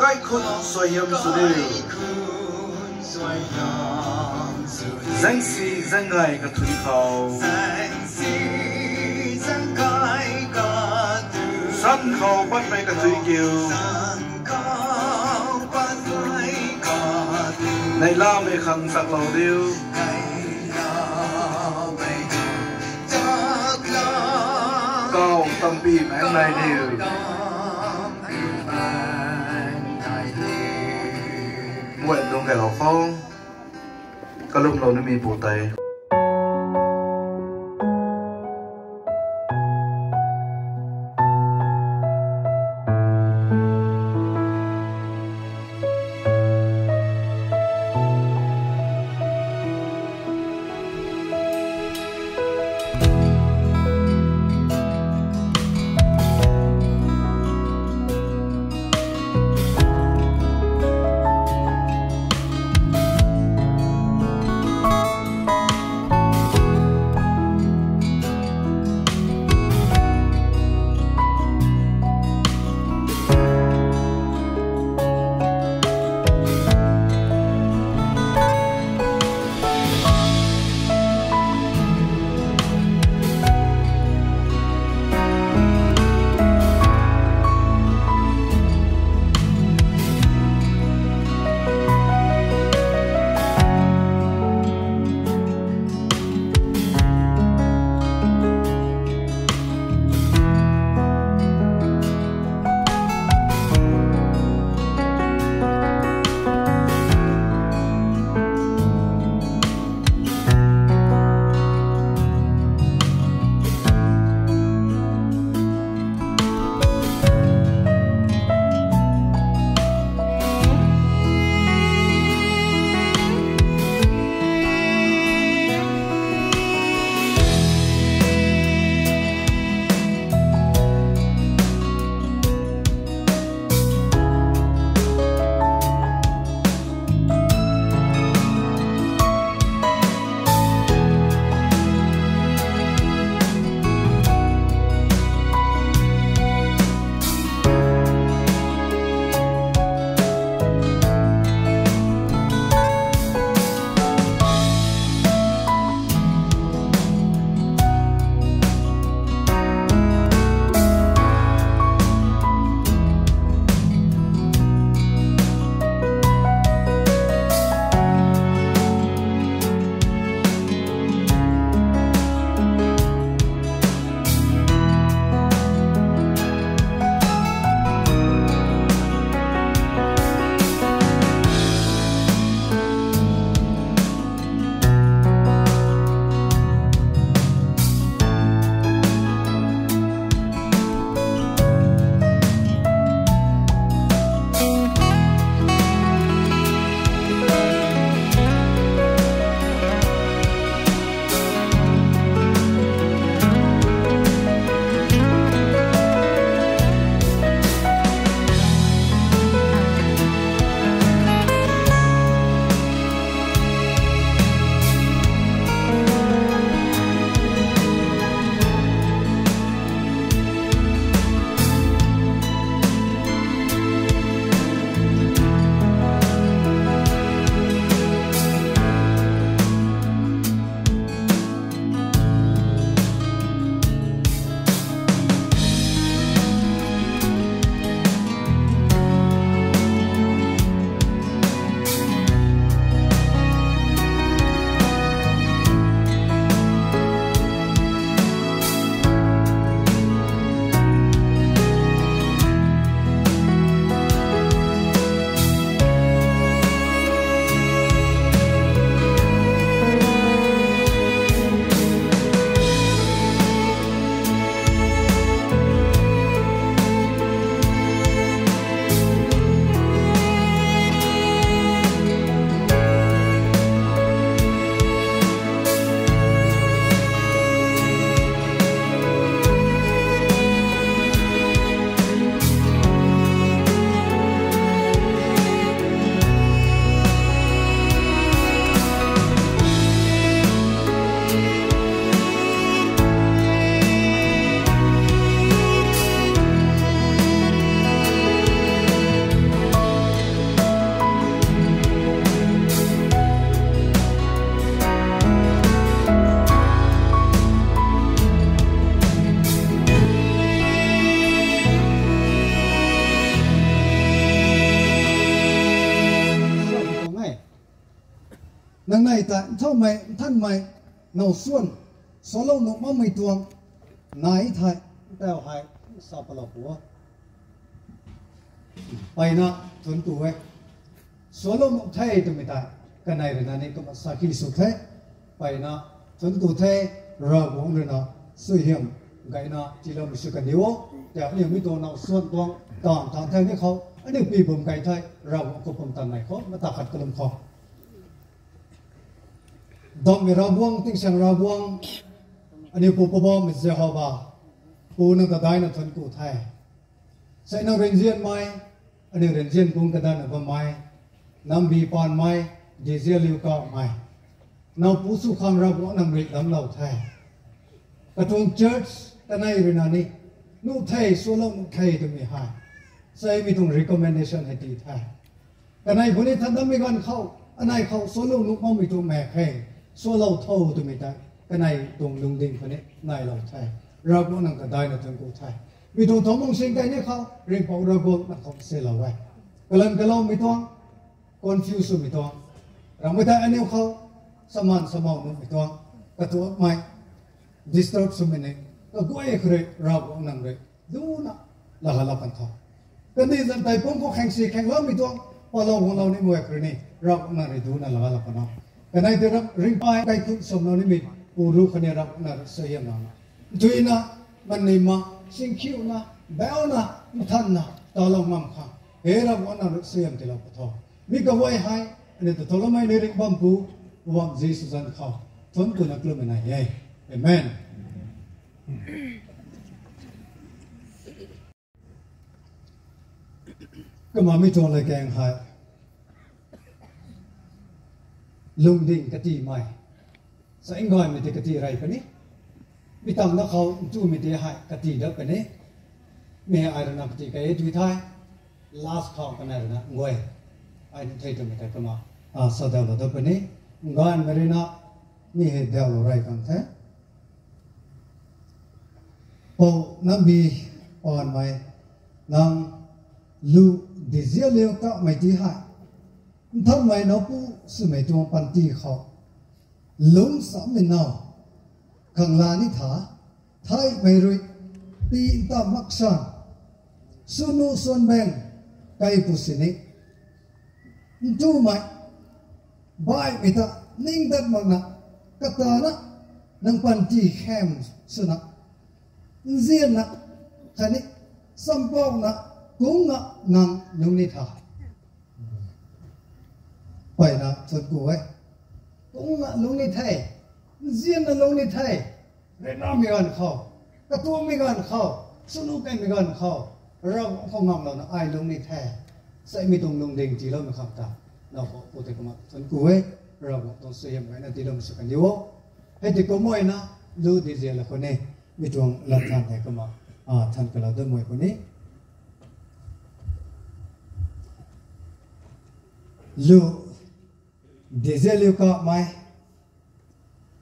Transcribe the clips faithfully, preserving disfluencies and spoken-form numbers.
Kaikhun suaihiam sw diu. Zaengsi zaengngai kathui khou, san khou patmei kathui kiu, neihlamei khang chaklou diu. Kau tampi maeng nai diu. Muan dung kailou khou, kalumlou nimei pu tei. Nang nei tei nthaumei nthanmei now suan, sualou nuh makmei tuang nai thei, ntau hei sa palou pu o. Peyna thuanc ku e. Sualou nuh the twmei tei kanei rui na ni kumna sakhi sw the. Peyna thuanc ku the, Ravguangc rui na suaihiam gayna tiiloumei sw kan diu o. Tei aniu mi tuang now suan tuang taanv tang the ni khou, aniu pi bum kai the, Ravguangc khou pumtan nei khou, mata khat kalum khou. Dammei Ravguangc, tingsaeng Ravguangc, aniu Pu Poubauhmei Jehova, Pu nang ta daina thuanc ku the. Sei nang rinzianmei, aniu rinzian kung kadanna bammei, Nambi Paanmei, Dizia Liu Kaumei, now pu sw khang Ravguangc nang rui damclou the. Katuang church kanei rui na ni, nuh the, sualou nuh the twmei hei, sei mi tuang recommendation hei ti the. Kanei khou ni than dammei ganv khou, anei khou sualou nuh makmei tuang mak khe, sualou tho twmei tei, kanei tuang lungding khou ni nailou the. Ravguangc nang ta daina thuanc ku the. Mi tuang thangc mung sing tei ni khou, Ringhpouc Ravguangc nang khou silou e. Kalan kaloumei tuang, confuse swmei tuang, ramhmei tei aniu khou, saman samou nuhmei tuang, katuakmei, disturb swmei ni, kaguay khou rui Ravguangc nang rui duna lagalau kan tho. Kandih zan tei pumc khou khaengsi khaengloumei tuang, palou guanglou ni mei khou rui ni Ravguangc nang rui duna lagalau kan o. Kanei tei ram ringpai kaikhunc swmlou nimei pu ru khou ni Ravguangc nang rui suaihiam na, ntuina, manei ma, singkhiuna, bauna, nthanna talou ngam khang, he Ravguangc nang rui suaihiam tiilou pu tho. Mi kaguay hei aniu ta tholoumei ni ringh bam pu, Poubauhmei Jisu zanc khou thuanc kuna kalummei nai e. Amen. Kumna mi tuang latkaeng hei, lungding katimei, sa ngaymei tei kati rey puni, mi tangv na khou ntumei tei hei kati dat puni, mi hei ai rui na kati kei tui the, last khou kanei rui na nguay, ai ni thei twmei tei kumna, a, sa daulou dat puni, ngaymei rui na, mi hei daulou rey kan the. Pou Nambi Paanmei, nang Lu Dizia Liu Kaumei ti hei, nthanmei nowpu swmei tuang panty khou, lungcsamei now khang la ni tha, theihmei rui, tii nta maksan, swnu suan bang, kaipu sini, ntumei, baihmei ta, ning dat makna, katana, nang panty kham swna, nzianna, khatni, champouhna, kungna nang lungc ni tha. Peyna thuanc ku e. Kungna lungc ni the, nzianna lungc ni the, ryanramei ganv khou, katuakmei ganv khou, swnu kaimei ganv khou, Ravguangc khou ngamlouna ai lungc ni the. Sei mi tuang lungding tiiloumei khang ta, now khou pu tei kumna thuanc ku e, Ravguangc tuang suaihiam gayna tiiloumei sw kan diu o. Hei tei kumna na, Lu Dizia Liu khou ni, mi tuang lat than hei kumna, a, than kalou dat mei puni. Lu Dizia Liu Kaumei,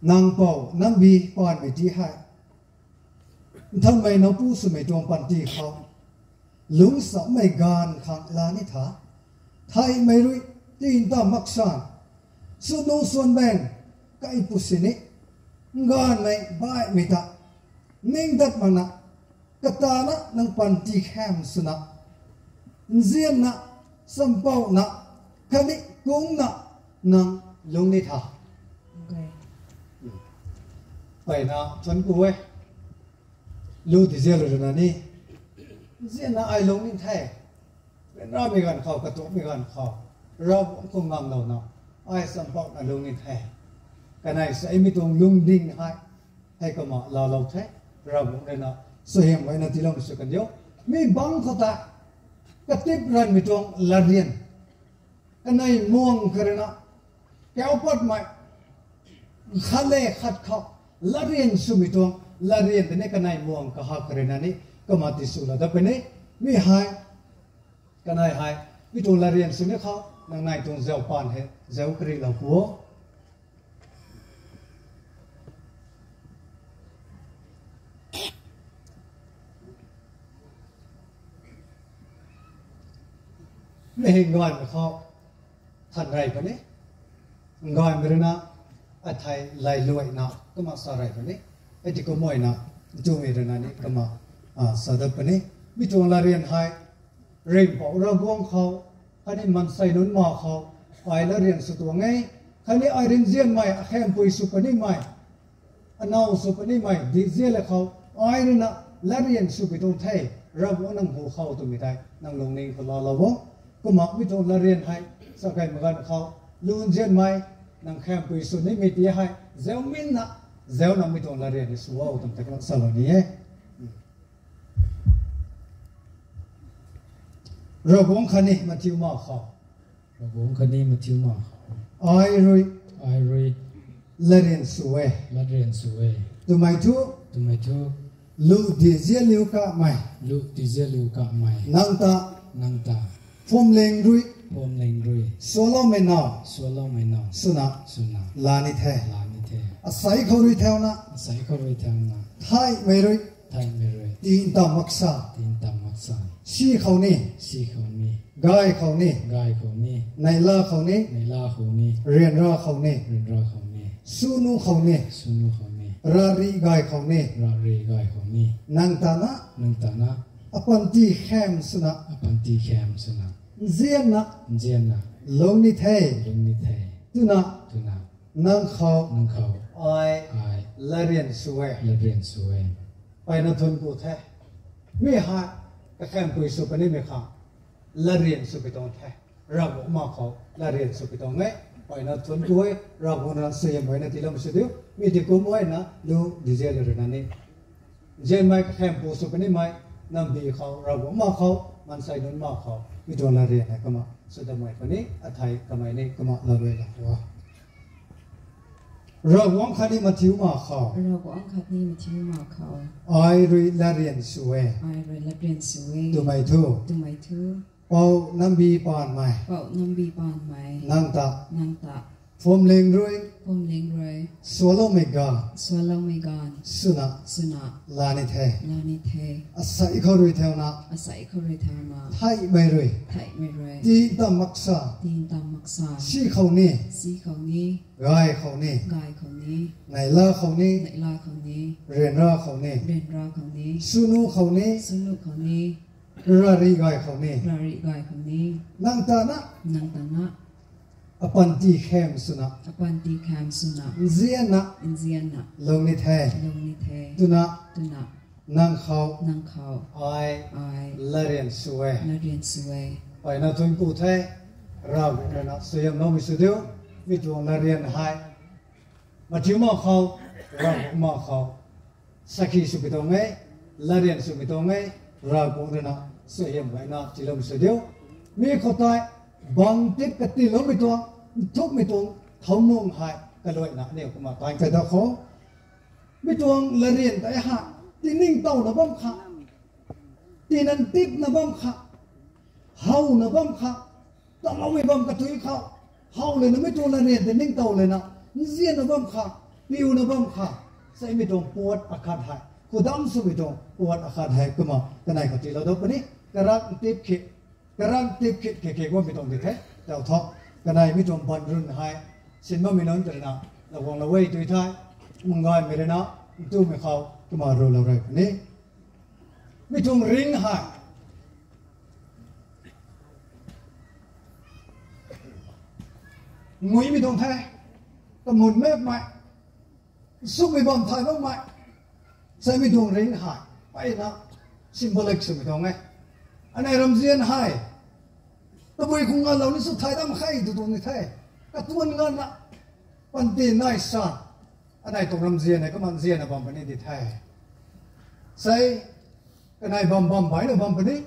nang Pou Nambi Paanmei ti hei, nthanmei nowpu swmei tuang panty khou, lungcsamei ganv khang la ni tha, theihmei rui, tii nta maksan, swnu suan bang, kaipu sini, ngaymei baihmei ta, ning dat makna, katana nang panty kham swna, nzianna, champouhna, khatni kungna nang lungc ni tha. Peyna thuanc ku e. Lu Dizia Liu rui na ni, nzianna ai lungc ni the, ryanramei ganv khou, katuakmei ganv khou, Ravguangc khou ngamlouna, ai champouhna lungc ni the. Kanei sei mi tuang lungding hei, hei kumna laalou the, Ravguangc rui na, suaihiam gayna tiiloumei sw kan diu. Mi bangc khou ta, katip ranvmei tuang latryan, kanei muang kha rui na, kauc patmei, khat le khat khou, latryan swmei tuang, latryan tei ni kanei muang kahak kha rui na ni, kumna tiswlou dat puni, mi hei, kanei hei, mi tuang latryan swmei khou, nang nei tuang zau paan hei, zau karihlou pu o. Mi hei ngaymei khou, than rey puni. Ngaymei rui na, athei lailuaina kumna sa rey puni. Eti kumna na, ntumei rui na ni kumna, a, sa dat puni. Mi tuang latryan hei, Ringhpouc Ravguangc khou, khatni maansei nunc ma khou, ai latryan sw tuang e, khatni ai rinzianmei, akhampui sw punimei, anow sw punimei, dihzianlou khou, ai rui na latryan sw pui tuang the, Ravguangc nang hu khou twmei tei, nang lungning khou laalou o. Kumna mi tuang latryan hei, sa key maganv khou, lunzianmei, nang khampui sw nimei ti hei, zauminna, zauna mi tuang latryan ni sw o twmei tei kumna salou ni e. Ravguangc khatni Matthew ma khou. Ravguangc khatni Matthew ma khou. Ai rui. Ai rui. Latryan sw e. Latryan sw e. Twmei thu. Twmei thu. Lu dihzianliu kamei. Lu dihzianliu kamei. Nang ta. Nang ta. Phuamling rui. Phuamling rui. Sualoumei na. Sualoumei na. Swna. Swna. Laa ni the. Laa ni the. Asei khou rui thauna. Asei khou rui thauna. Theihmei rui. Theihmei rui. Tii ntam maksa. Tii ntam maksa. Si khou ni. Si khou ni. Gay khou ni. Gay khou ni. Neihla khou ni. Neihla khou ni. Ryanra khou ni. Ryanra khou ni. Swnu khou ni. Swnu khou ni. Rari gay khou ni. Rari gay khou ni. Nang ta na. Nang ta na. Apanty kham swna. Apanty kham swna. Nzianna. Nzianna. Lung ni the. Lung ni the. Twna. Twna. Nang khou. Nang khou. Ai. Ai. Latryan sw e. Latryan sw e. Mpeyna thuanc ku the. Mi hei, kakhampui sw punimei khang, latryan sw pui tuang the. Ravguangc ma khou, latryan sw pui tuang e. Mpeyna thuanc ku e, Ravguangc na suaihiam mpeyna tiiloumei sw diu. Mi ti kumna na, lu dihzianliu rui na ni. Nzianmei kakhampui sw punimei, nambi khou, Ravguangc ma khou, maansei nunc ma khou, mi tuang latryan hei kumna, sw dammei puni, athei kamei ni kumna laa rui lak ua. Ravguangc khatni Matthew ma khou. Ravguangc khatni Matthew ma khou. Ai rui latryan sw e. Ai rui latryan sw e. Twmei thu. Twmei thu. Pou nambi paanmei. Pou nambi paanmei. Nang ta. Nang ta. Phuamling rui. Phuamling rui. Sualoumei ganv. Sualoumei ganv. Swna. Swna. Laa ni the. Laa ni the. Asei khou rui thauna. Asei khou rui thauna. Theihmei rui. Theihmei rui. Tii ntam maksa. Tii ntam maksa. Si khou ni. Si khou ni. Gay khou ni. Gay khou ni. Neihla khou ni. Neihla khou ni. Ryanra khou ni. Ryanra khou ni. Swnu khou ni. Swnu khou ni. Rari gay khou ni. Rari gay khou ni. Nang ta na. Nang ta na. Apanty kham swna. Apanty kham swna. Nzianna. Nzianna. Lung ni the. Lung ni the. Twna. Twna. Nang khou. Nang khou. Ai. Ai. Latryan sw e. Latryan sw e. Mpeyna thuanc ku the. Ravguangc rui na suaihiamloumei sw diu. Mi tuang latryan hei. Matthew ma khou. Ravguangc ma khou. Sakhi sw pui tuang e. Latryan sw pui tuang e. Ravguangc rui na suaihiam mpeyna tiiloumei sw diu. Mi khou tei. Bang tip katiiloumei tuang. Nthukmei tuang. Thoumung hei. Kaluaina aniu kumna taanc key da khou. Mi tuang latryan tei ha, tiningtowna bam kha, tinan tipna bam kha, howna bam kha, taloumei bam katui khou, how lana mi tuang latryan tiningtow lana, nzianna bam kha, piuna bam kha, sei mi tuang puat akhat hei, khudam swmei tuang puat akhat hei kumna kanei khou tiilou da puni, karak ntip khit, karak ntip khit khe khe guangmei tuang di the, tau tho, kanei mi tuang ban run hei, sin bammei nunc tei rui na, laguanglou e tui the, munggaymei rui na, ntumei khou, kumna rulou rey puni. Mi tuang ring hei. Nguimei tuang the. Kamun mekmei. Sumei bam thay bammei. Sei mi tuang ring hei. Mpeyna symbolic swmei tuang e. Anei ramzian hei. Tabui khou nganvlou ni sw thay dam khe tw tuang ni the. Katuan nganvna. Panty nai sa. Anei tuang ramzian hei kumna nzianna bam puni di the. Sei, kanei bam bam baina bam puni.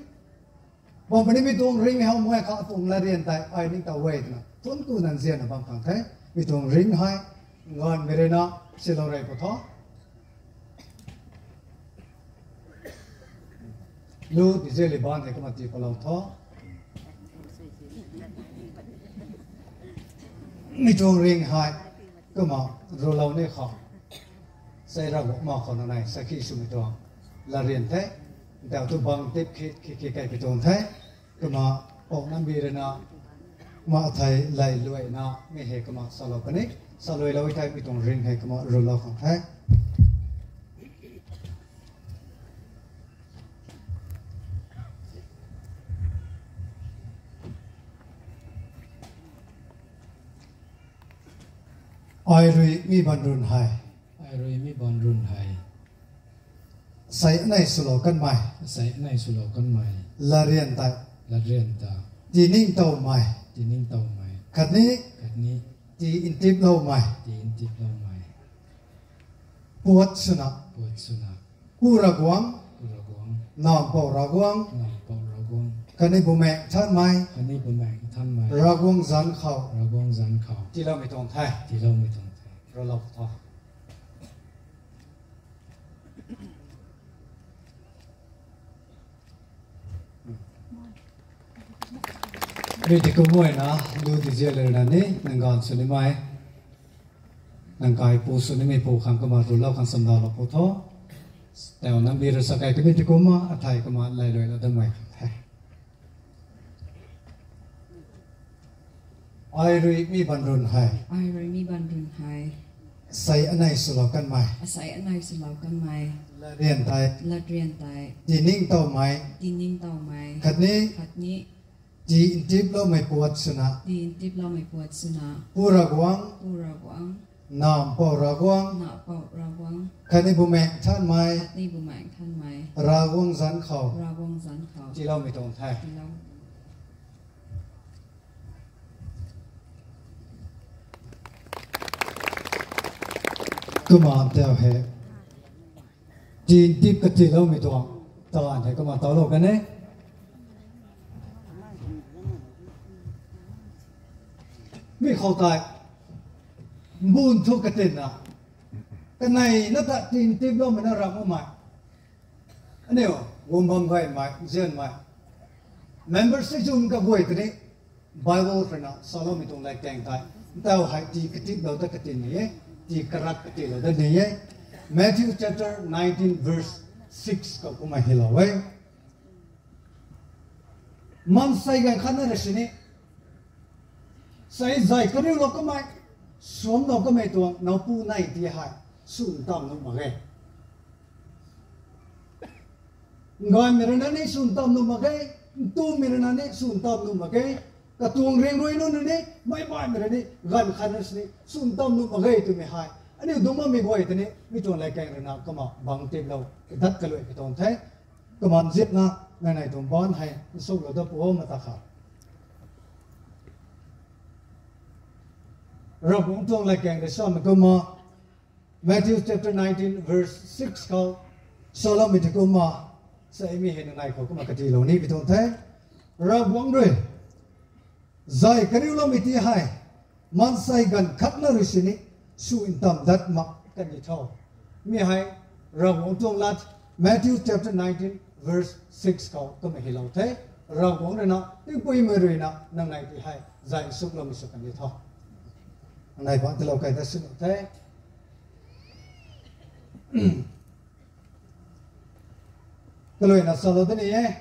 Bam puni mi tuang ring hei mei kha tuang latryan tei ai ningtow e twna. Thuanc kuna nzianna bam khang the. Mi tuang ring hei. Nganvmei rui na silou rey pw tho. Lu dihzianliu baanv hei kumna tii palou tho. Mi tuang ring hei kumna rulou ni khou. Sei Ravguangc ma khou na nai sakhi swmei tuang latryan the. Ntau tu bang tip khit khit khit key pui tuang the. Kumna pou nambi rui na Kumna thei lay luaina mi hei kumna salou puni. Saluilou thei mi tuang ring hei kumna rulou khang the. Ai rui mi baan run hei. Ai rui mi baan run hei. Sei anei swlou kanmei. Sei anei swlou kanmei. Latryan tei. Latryan ta. Tiningtowmei. Tiningtowmei. Khatni. Khatni. Tii ntiploumei. Tii ntiploumei. Puat swna. Puat swna. Pu Ravguangc. Pu Ravguangc. Nac Mpouh Ravguangc. Nac Mpouh Ravguangc. Khatni Bumaengh Nthanmei. Khatni Bumaengh Nthanmei. Ravguangc zanc khou. Ravguangc zanc khou. Tiiloumei tuang the. Tiiloumei tuang the. Rulou tho. Rui ti kum guayna, lu ti ziak le rana ni, nang gaanv sw nimei. Nang kai pu sw nimei pu khang kumna rulou khang samdalou pu tho. Tau nang bi rui sa kai kani ti kumna, athei kumna lay luailou damei khang the. Ai rui mi baan run hei. Ai rui mi baan run hei. Sei anei swlou kanmei. Asei anei swlou kanmei. Latryan tei. Latryan tei. Tiningtowmei. Tiningtowmei. Khatni. Khatni. Tii ntiploumei puat swna. Tii ntiploumei puat swna. Pu Ravguangc. Pu Ravguangc. Nac Mpouh Ravguangc. Nac Mpouh Ravguangc. Khatni Bumaengh Nthanmei. Khatni Bumaengh Nthanmei. Ravguangc zanc khou. Ravguangc zanc khou. Tiiloumei tuang the. Tiilou. Kumna tau hei. Tii ntip katiiloumei tuang. Taanv hei kumna tawlou kan e. Mi khou tei. Mbun thu katinna. Kanei na ta tii ntiploumei na ram umei. Aniu, guang bam gaymei, nzianmei. Member seichum kaguay tei ni, Bible rui na saloumei tuang latkaeng tei. Ntau hei tii katiplou ta katin ni e, tii karak katiplou ta ni e. Matthew chapter nineteen verse six khou kumna hylou e. Maansei ganv khat na rui sini. Sei zay kariulou kamei, suamlou kamei tuang, nowpu nei ti hei, sw ntam nuh mak ge. Gaymei rui na ni sw ntam nuh mak ge, ntumei rui na ni sw ntam nuh mak ge, katuang ring rui nunc rui ni, meic baihmei rui ni, ganv khat na sini, sw ntam nuh mak ge twmei hei. Aniu dungc bammei guay tei ni, mi tuang latkaeng rui na, kumna bang tiplou, dat kaluai pi tuang the. Kumna nzianna, nganei tuang baanc hei, nsuklou dat pu o mata kha. Ravguangc tuang latkaeng rui samei kumna, Matthew chapter nineteen verse six khou, saloumei ti kumna, sa imi hei nanei khou kumna katilou ni pi tuang the. Ravguangc rui, zay kariuloumei ti hei, maansei ganv khat na rui sini, sw ntam dat mak kan ni tho. Mi hei, Ravguangc tuang lat, Matthew chapter nineteen verse six khou kumna hylou the. Ravguangc rui na, tingpuimei rui na, nangnei ti hei, zay nsukloumei sw kan ni tho. Nangnei bang tilou kai ta sw nuh the. Kaluaina salou da ni e.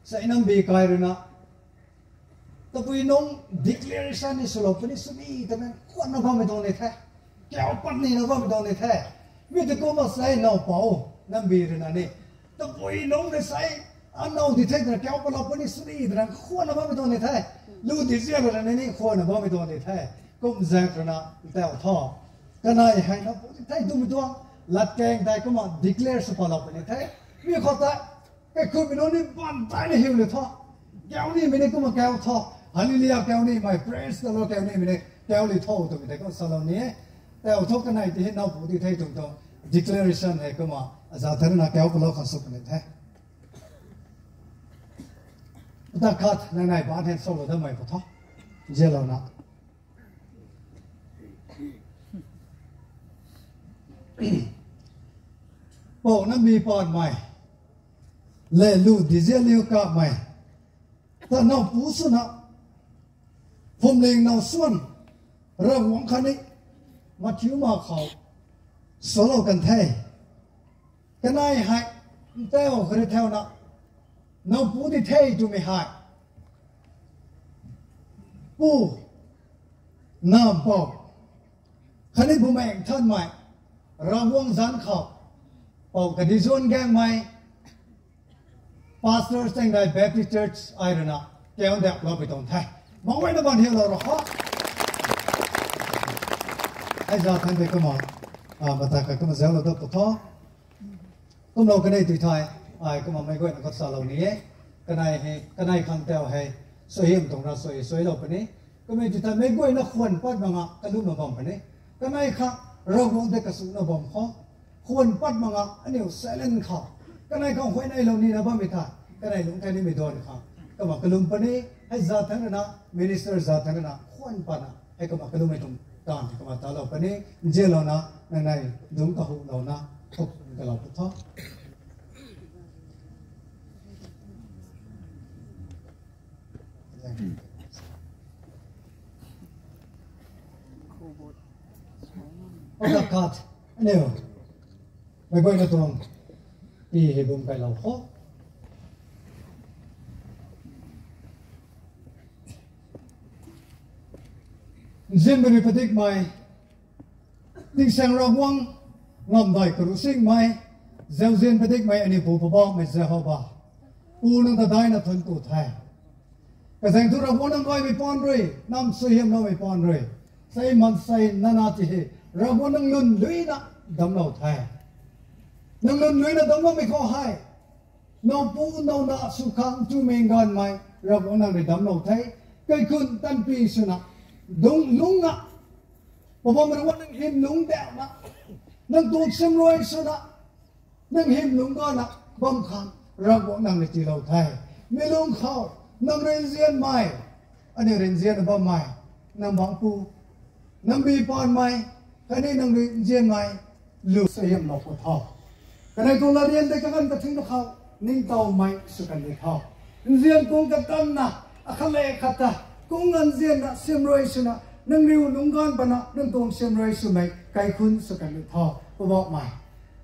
Sa inambi kai rui na. Tabui nungc declaration ni swlou puni sw ni twna khwanna bammei tuang ni the. Kau pat nina bammei tuang ni the. Mi ti kumna sei nowpou, nambi rui na ni. Tabui nungc rui sei, anow di the twna kau patlou puni sw ni twna khwanna bammei tuang ni the. Lu di ziak rui na ni khwanna bammei tuang ni the. Kum zaeng rui na ntau tho. Kanei hei nowpu di the twmei tuang. Latkaeng tei kumna declare sw patlou puni the. Mi khou ta Kaikhunmei nunc ni bam tei ni hiu li tho. Kau nimei ni kumna kau tho. Hallelujah kau nimei, praise the Lord kau nimei ni kau li tho twmei tei kum salou ni e. Tau tho kanei ti hei nowpu di the twmei tuang declaration hei kumna aza tei rui na kau patlou khang sw puni the. Ata khat nangnei baanc hei salou damei pu tho. Zialouna. Pou nambi paanmei. Le lu di zialiu kamei. Ta nowpu swna. Phuamling now swan. Ravguangc khatni. Mathiu ma khou. Salou kan the. Kanei hei. Ntau khat rui thauna. Nowpu di the twmei hei. Pu Nam Pou, khatni Bumaengh Nthanmei, Ravguangc zanc khou, Pou Kadizuan Gaengmei, Pastor Chaengdai Baptist Church ai rui na, kau dap lou pui tuang the. Mangwayna ban hialou ro kho. Ai za than de kumna, a, mata ka kumna zauclou dat pw tho. Kumlou kanei tui thei, ai kumna meic guayna khat salou ni e. Kanei hei, kanei khang tau hei, suaihiam tuang ra suai, suailou puni. Kumei tui thei meic guayna khwan pat mak nga, kalumna bam puni. Kanei khang, Ravguangc tei kasuna bam khou. Khwan pat mak nga, aniu silent khou. Kanei khang huayneylou nina bammei tha, kanei lungc thei nimei duan khang. Kumna kalum puni, hei za than rui na, minister za than rui na, khwan patna, hei kumna kalummei tuang taanv, kumna talou puni, nzianlouna, nangnei dungc kahulouna, thuk kalou pw tho. Oda khat, aniu, meic guayna tuang, pi hei bum kailou kho. Nzianmei rui padikmei, Tingsaeng Ravguangc, ngamdai karu singmei, zauzian padikmei aniu Pu Poubauhmei Jehova, Pu nang ta daihna thuanc ku the. Kazaeng thu Ravguangc nang gaymei paan rui, nam suaihiamloumei paan rui, sei maansei nana ti hei, Ravguangc nang lwn luina damclou the. Nang lwn luina damcloumei khou hei, nowpu nowna sw khang tumei gaanvmei, Ravguangc nang rui damclou the. Kaikhunc tanpi swna, dungc lungcna, Poubauhmei Ravguangc nang hym lungc dauna, nang tuang siamruai swna, nang hym lungc gaanvna bam khang, Ravguangc nang rui tiilou the. Mi lung khou, nang rui nzianmei, aniu rui nzianna bammei, nang bangc pu, nang bi paanmei, khatni nang rui nzianmei, lu suaihiamlou pw tho. Kanei tuang latryan tei kaganv kathing na khou, ningtowmei sw kan di tho. Nzian kung katanna, akhat le khat ta, kung nzianna siamruai swna, nang riu lungc gaanv pana, nang tuang siamruai swmei, kaikhunc sw kan di tho, Poubauhmei.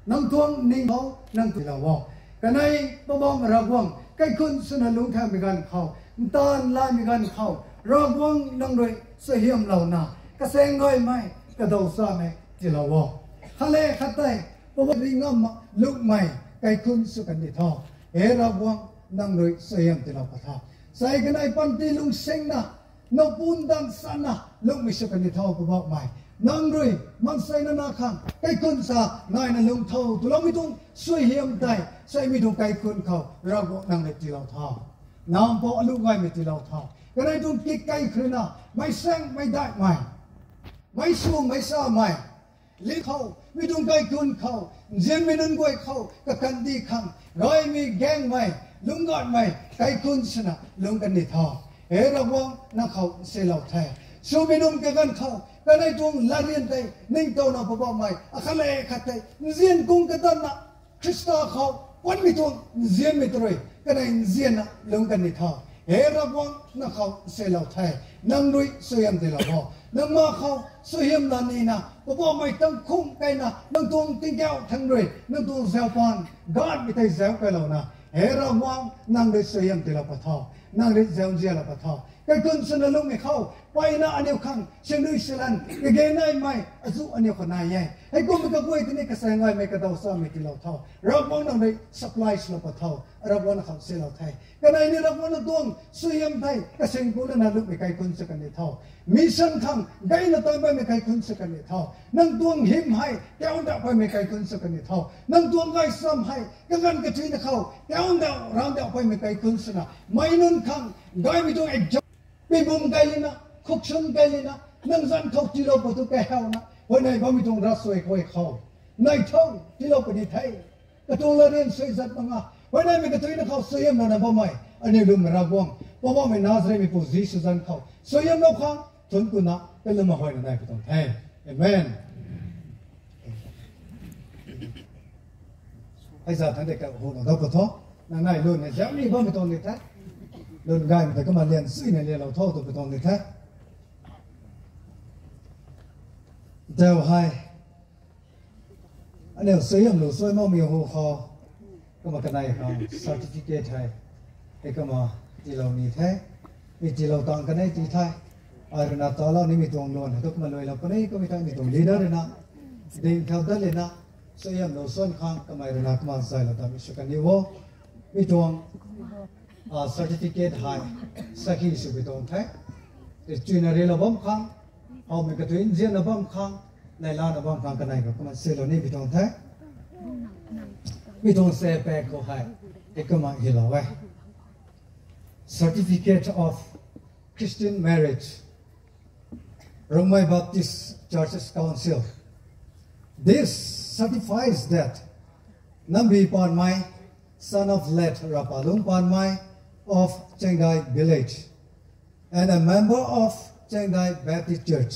Nang tuang ning khou, nang tiilou o. Kanei Poubauhmei Ravguangc, kaikhunc swna lungc thaumei ganv khou, ntaanv laymei ganv khou, Ravguangc nang rui suaihiamlouna, kasaeng gaymei, kadaw chamei tiilou o. Khat le khat tei, Poubauhmei ri ngam mak lukmei, kaikhunc sw kan di tho. He Ravguangc, nang rui suaihiam tiilou ka tho. Sei kanei panty lungsingna, nowpu ndanv sanna, lungmei sw kan di tho Poubauhmei. Nang rui, maansei nana khang, kaikhunc sa, naina lung tho, twloumei tuang suaihiam tei, seimei tuang kaikhunc khou, Ravguangc nang rui tiilou tho. Nam Pou alu gaymei tiilou tho. Kanei tuang kik kai khrina, meic saeng meic daihmei, meic swmei samei, li khou, mi tuang kaikhunc khou, nzianmei nunc guay khou, kakandih khang, gaymei gaengmei, lungc gaanvmei, kaikhunc swna, lungc kan di tho. He Ravguangc nang khou nsilou the. Swmei nunc kaganv khou, kanei tuang latryan tei, ningtowna Poubauhmei, akhat le khat tei, nzian kung katanna, Khrista khou, puanmei tuang, nzianmei ta rui, kanei nzianna, lungc kan di tho. He Ravguangc nang khou nsilou the, nang rui suaihiam tiilou o. Nang ma khou, suaihiamna nina, Poubauhmei tangkhung kaina, nang tuang tingkauh thangc rui, nang tuang zaupan, gaanvmei tei zauc kailouna. He Ravguangc nang rui suaihiam tiilou pa tho, nang rui zauc nzianlou pa tho. Kaikhunc swna lungmei khou, mpeyna aniu khang, singnui silan, kage naimei, azuh aniu khou nai e. Heikumna kaguay tini kasaeng gaymei kadaw chamei tiilou tho. Ravguangc nang rui supply swlou pa tho. Ravguangc nang khou nsilou the. Kanei ni Ravguangc nang tuang suaihiam tei, kasing ku lana lungmei kaikhunc sw kan di tho. Mission khang, gayna tan bammei kaikhunc sw kan di tho. Nang tuang hym hei, kaundauh bammei kaikhunc sw kan di tho. Nang tuang gaysam hei, kaganv kathuina khou, kaundauh, raundauh bammei kaikhunc swna, meic nunc khang, gaymei tuang exam, pibum kai lina, khuksun kai lina, nang zanc khou tiilou pa tu kahauna, huayney bammei tuang ravsuai khuay khou, nai tho, tiilou pa di the. Katuang latryan suai zat mak nga, huayneymei kathuina khou suaihiamlouna bammei, aniu lwmmei Ravguangc, Poubauhmei Nazaretmeipu Jisu zanc khou, suaihiamlou khang, thuanc kuna, kalwmna huayna nai pw tuang the. Amen. Hei za than de kahuna dau pa tho, nang nai lwn hei zauc ni bammei tuang di the. Lwn gaymei ta kumna lian suina lianlou tho tw pw tuang di the. Tau hei, aniu suaihiamlou suai makmei hu khou, kumna kanei khang certificate hei, hei kumna tiilou ni the, mi tiilou tang kanei ti the. Ai rui na talou nimei tuang luan hei tu kumna luailou puni, kummei tei mi tuang leader rui na ding thau dat lana, suaihiamlou suan khang kamei rui na kumna zaylou ta mi sw kan ni o. Mi tuang certificate hei sakhi swpui tuang the. Tei chuina rilou bam khang, howmei katui nzianna bam khang, neilana bam khang kanei khou kumna silou ni pi tuang the. Mi tuang se paek khou hei, tei kumna hilou e. Certificate of Christian Marriage, Rongmei Baptist Churches Council. This certifies that Nambi Panmei, son of late Rapalung Panmei of Chengdai village, and a member of Chengdai Baptist Church,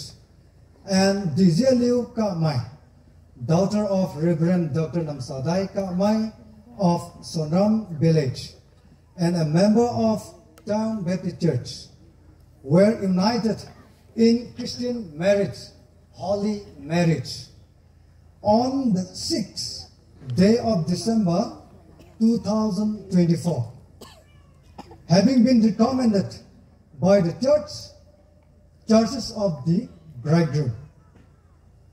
and Dizialiu Kamei, daughter of Reverend Doctor Namsadai Kamei of Sonram village, and a member of Town Baptist Church, were united in Christian marriage, holy marriage, on the sixth day of December two thousand twenty-four, having been recommended by the church, churches of the bridegroom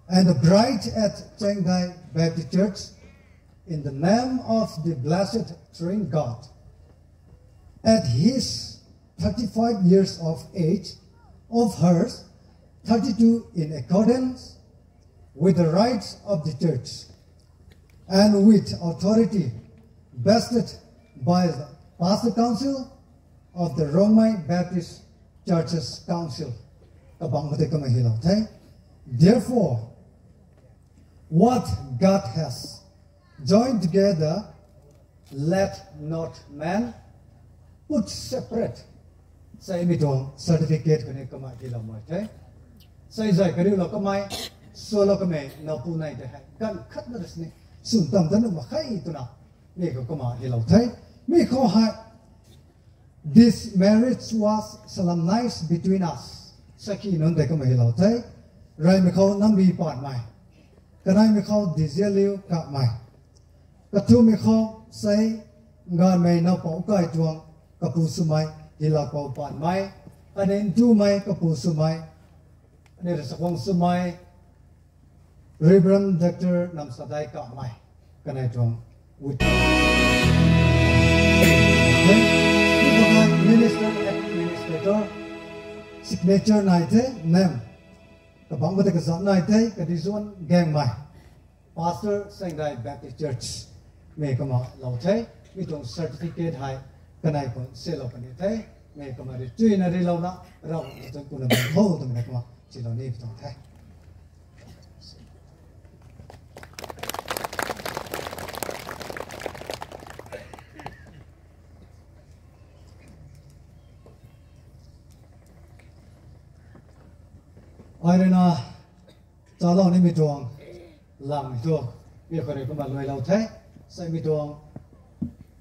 and the bride at Chengdai Baptist Church, in the name of the blessed Trin God, at his thirty-five years of age, of hers, thirty-two in accordance with the rites of the church, and with authority vested by the Pastor Council of the Rongmei Baptist Churches Council. Kabang khou tei kumna hilou the. Therefore, what God has joined together, let not man put separate. Sai mi tuang certificate khou ni kumna hilou mai the. Sai zay kariulou kamei, swlou kamei, napu nei tei hei ganv khat na rui sini swn tam ta nuh mak khe twna mi khou kumna hilou the. Mi khou hei, this marriage was solemnized between us. Sakhi nunc tei kumna hilou the. Reymei khou Nambi Panmei, kaneimei khou Dizialiu Kamei, kathumei khou sei Nganmei Naupou Kaituang, kapu swmei Hilakpou Panmei, kaniw ntumei kapu swmei, aniu rui chakhwang swmei Reverend Doctor Namsadai Kamei, kanei tuang with minister, administrator, signature nai the, name kabangc khou tei kazanc nai the, Kadizuan Gangmei, Pastor Chengdai Baptist Church, mei kumna lou the. Mi tuang certificate hei kanei khou silou puni the. Mei kumna rui chuina rilouna, Ravguangc tuang kumna bam tho twmei kumna silou ni pi tuang the. Ai rui na talou nimei tuang lam thu, mi khou rui kumna luailou the. Sai mi tuang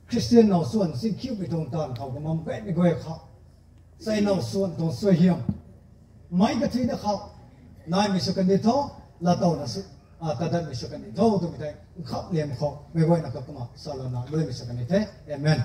Christian now swan singkhiumei tuang taanv khou kumna bam gaymei guay khou, sai now swan tuang suaihiam meic kathuina khou naimei sw kan di tho, laatowna sw, kadatmei sw kan di tho twmei tei nkham liam khou meic guayna khou kumna salouna luaimei sw kan di the. Amen.